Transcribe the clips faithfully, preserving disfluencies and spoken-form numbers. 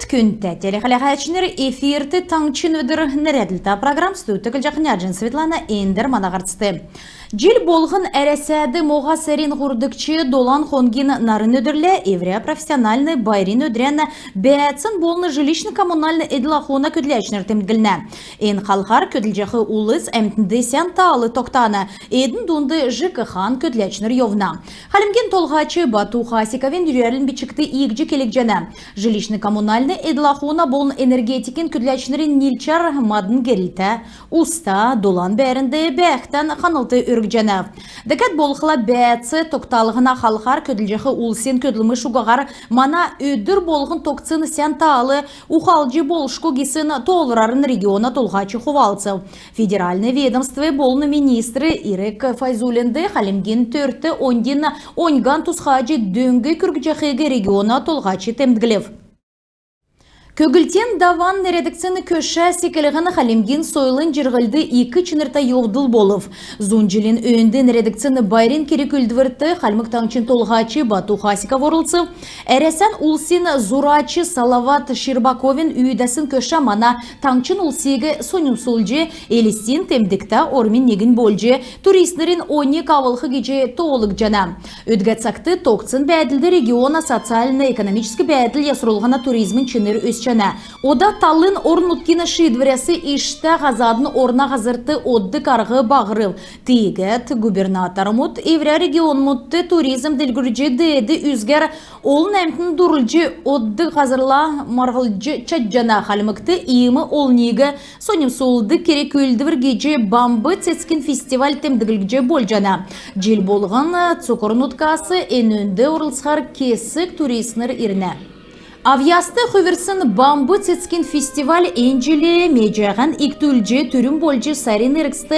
Күндтә телехәләһәчнр, эфирт «Таңһчин өдр» нерәдлтә программ. Студьд Килҗәхнә Җин Светлана. Эндр мана һарцд. Җил болһн Әрәсәд моһа сарин һурвдгч долан хонгин нарн өдрлә эврә профессиональн байрин өдрән бәәцин болн жилищн-коммунальн эдл-ахуна көдләчнр темдглнә. Эн халхар көдлҗәх улс әмтнд сән таал тогтана, эдн дунд ЖКХ-н көдләчнр йовна. Хальмгин Толһач Бату Хасиковин йөрәлин бичгт иигҗ келгдҗәнә: жилищн-коммунальн эдл-ахуна болн энергетикин көдләчнрин нилчәр мадн герлтә, уста, дулан бәәрнд бәәхдән ханлт өргҗәнәв. Дәкәд болхла, бәәц тогталһна халхар көдлҗәх улсин көдлмш угаһар мана өдр болһн тогтсн сән таал ухалҗ болшго гисн тоолврарн региона толһач хувалцв. Федеральн ведомств болн министр Ирек Файзуллинд Хальмгин төрт оньдин оньган тусхаҗ, дөң күргҗәхиг региона толһач темдглв. Көглтин Даван нерәдгдсн көшә секлһн Хальмгин сойлын җирһлд ик чинртә йовдл болв. Зун җилин өөнд нерәдгдсн байрин керг-үүлдврт Хальмг Таңһчин Толһач Бату Хасиков орлцв. Әрәсән улсин зурач Салават Щербаковин үүдәсн көшә мана таңһчин улсиг соньмсулҗ, Элстин темдгтә ормин негнь болҗ, туристнрин оньг авлх гиҗ тоолгдҗана. Өдгә цагт тогтсн бәәдлд региона социальн-экономическ бәәдл ясрулһна туризмин чинр өсчәнә. Ода талдан орн-нутгин шиидврәс иштә һазадын орна һазрт оддг арһ баһрв. Тиигәд губернатормуд эврә регионмудт туризм делгрүлҗ, деед үзгәр олн әмтн дурлҗ, оддг һазрла марһлҗ чадҗана. Хальмгт иим олниг соньмсулдг керг-үүлдвр гиҗ Бамб цецгин фестиваль темдглҗ болҗана. Җил болһн цуг орн-нутгас энүнд орлцхар кесг туристнр ирнә. Авъяст хүврсн Бамб цецгин фестиваль эн җил меҗәһән икдүлҗ, түрүн болҗ сарин эргцд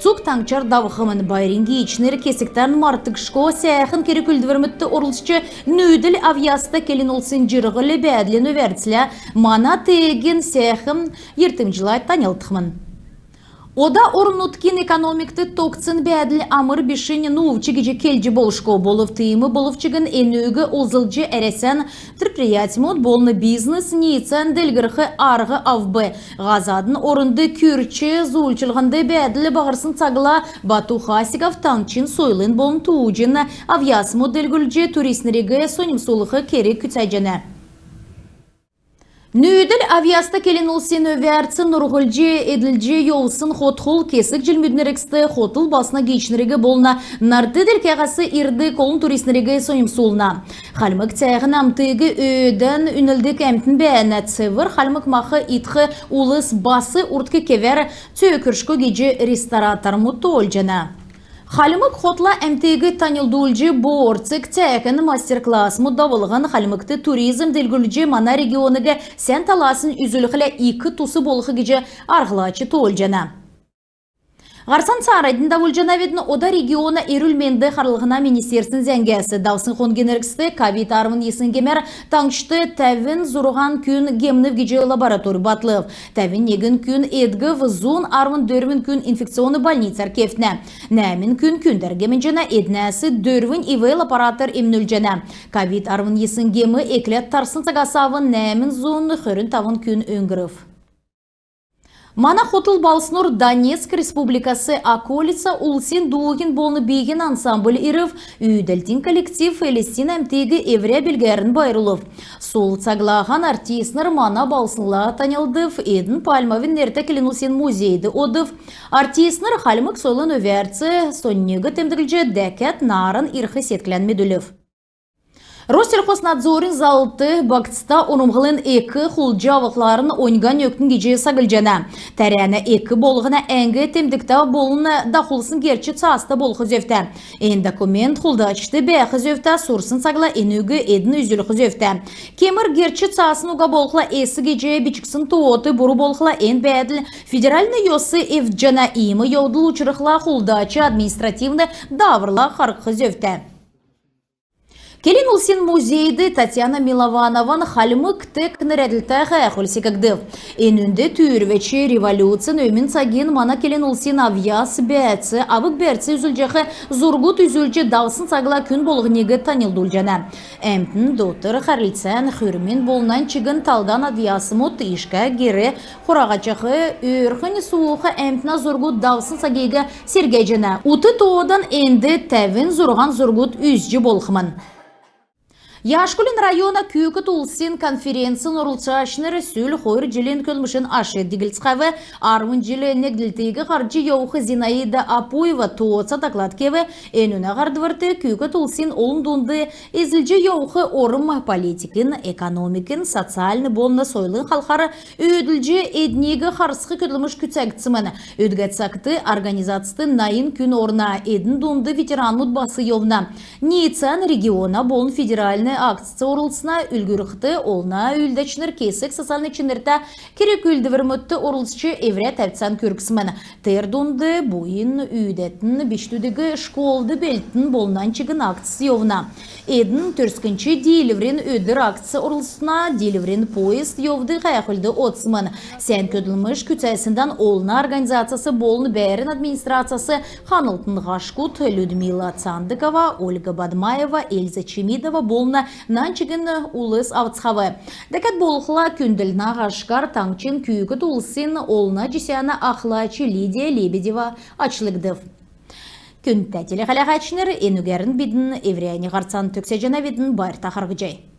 цуг таңһчар давхмн. Байрин гиичнр кесгтән мартгдшго сәәхн керг-үүлдврмүдт орлцҗ, нүүдл авъяста келн улсин җирһл-бәәдлин өвәрцлә, мана теегин сәәхн йиртмҗлә таньлдхмн. Ода орн-нутгин экономикт тогтсн бәәдл амр бишнь нуувч гиҗ келҗ болшго. Болв тиим болв чигн, энүг олзлҗ Әрәсән предприятьмуд болн бизнес ниицән делгрх арһ авв. Һазадын орнд күрч зуульчллһнд бәәдл баһрсн цагла Бату Хасиков таңһчин сойлын болн тууҗин авъясмуд делгрүлҗ, туристнриг соньмсулх керг күцәҗәнә. Нүүдл авъяста келн улсин өвәрц нурһлҗ эдлҗ йовсн хот-хол кесг җилмүдин эргцд хотл балһсна гиичнриг болн нарт делкәһәс ирдг олн туристнриг соньмсулна. Хальмг цәәһин әмтиг өөдән үнлдг әмтн бәәнә. Цевр хальмг мах идх улс бас урдк кевәр цөөкршго гиҗ ресторатормуд тоолҗана. Хальмг хотла әмтиг таньлдулҗ, боорцг цәәһин мастер-классмуд давулһн Хальмгт туризм делгрүлҗ, мана региониг сән таласнь үзүлхлә ик тус болх гиҗ арһлач тоолҗана. Һарцан цааранднь давулҗанавидн. Ода региона эрүл-менд харлһна министерствин зәңгәс. Давсн хонгин эргцд ковид арвн йисн гемәр таңһчд тәвн зурһан күн гемнв гиҗ лаборатор батлв. Тәвн негн күн эдгв, зун арвн дөрвн күн инфекционн больницар кевтнә. Нәәмн күн күндәр гемнҗәнә, эднәс дөрвнь ИВЛ аппаратар эмнүлҗәнә. Ковид арвн йисн гем экләд тарсн цагас авн нәәмн зун хөрн тавн күн өңгрв. Мана хотл балһснур Донецк Республикас «Околица» улсин дууһин болн бииһин ансамбль ирв. Үүдәлтин коллектив Элстин әмтиг эврә билгәрн байрлулв. Сул цаглаһан артистнр мана балһснла таньлдв. Эдн Пальмовин нертә келн улсин музейд одв. Артистнр хальмг сойлын өвәрц соньниг темдглҗ, дәкәд нааран ирх седклән медүлв. Россельхознадзорин залвр багцта урһмлын эк хулдҗ авхларн оньган өгтн гиҗ саглҗана. Тәрәнә эк болһна әңг темдгтә болн дахулсн герч цааста болх зөвтә. Эн документ хулдачд бәәх зөвтә, сурсн цагла энүг эдн үзүлх зөвтә. Кемр герч цаасн уга болхла, эс гиҗ бичгдсн тоот буру болхла, эн бәәдл федеральн йос эвдҗәнә. Иим йовдл учрхла, хулдач административн дааврла харһх зөвтә. Келн улсин музейд Татьяна Милованован хальмг тег нерәдлтә һәәхүл секгдв. Энүнд түүрвәч революцин өмн цагин мана келн улсин авъяс, бәәц, авг-бәрц үзүлҗәх зургуд үзүлҗ, давсн цагла күн болһниг таньлдулҗана. Әмтн дотр хәрлцән, хүрмин болн нань чигн талдан авъясмуд, ишкә гер хурһаҗах, өөрхн суух әмтнә зургуд давсн цагиг сергәҗәнә. Ут тоодан энд тәвн зурһан зургуд үзҗ болхмн. Яшкулин района күүкд улсин конференцин орлцачнр сүл хойр җилин көдлмшин аш диглцхәв. Арвн җил негдлтиг һардҗ йовх Зинаида Апуева тооца доклад кев. Энүнә һардврт күүкд улсин олн дунд эзлҗ йовх орм политикин, экономикин, социальн болн сойлын халхар өөдлүлҗ, эдниг харсх көдлмш күцәгдсмн. Өдгә цагт организацд найн күн орна, эдн дунд ветеранмуд бас йовна. Ниицән региона болн федеральн акцс орлцна. Үлгүрлхд, олна үүлдәчнр кесг социальн чинртә керг-үүлдврмүдт орлцҗ, эврә тәвцән күргсмн. Тер дунд буйн үүдәтн, бичкдүдиг школд белдтн болн нань чигн акцс йовна. Эдн төрскнч Диилврин өдр акцд орлцна. Диилврин поезд йовдг һәәхүлд одсмн. Сән көдлмш күцәсндән олна организацяс болн бәәрн администрацяс ханлтын һашкуд Людмила Цандыкова, Ольга Бадмаева, Эльза Чемидова болн нань чигн улс авцхав. Дәкәд болхла, күндллһнә һашкар таңһчин күүкд улсин олна җисәнә ахлач Лидия Лебедева ачлгдв. Күндтә телехәләһәчнр, энүгәрн бидн эврәннь һарцан төгсәҗәнәвидн. Байрта харһцхай.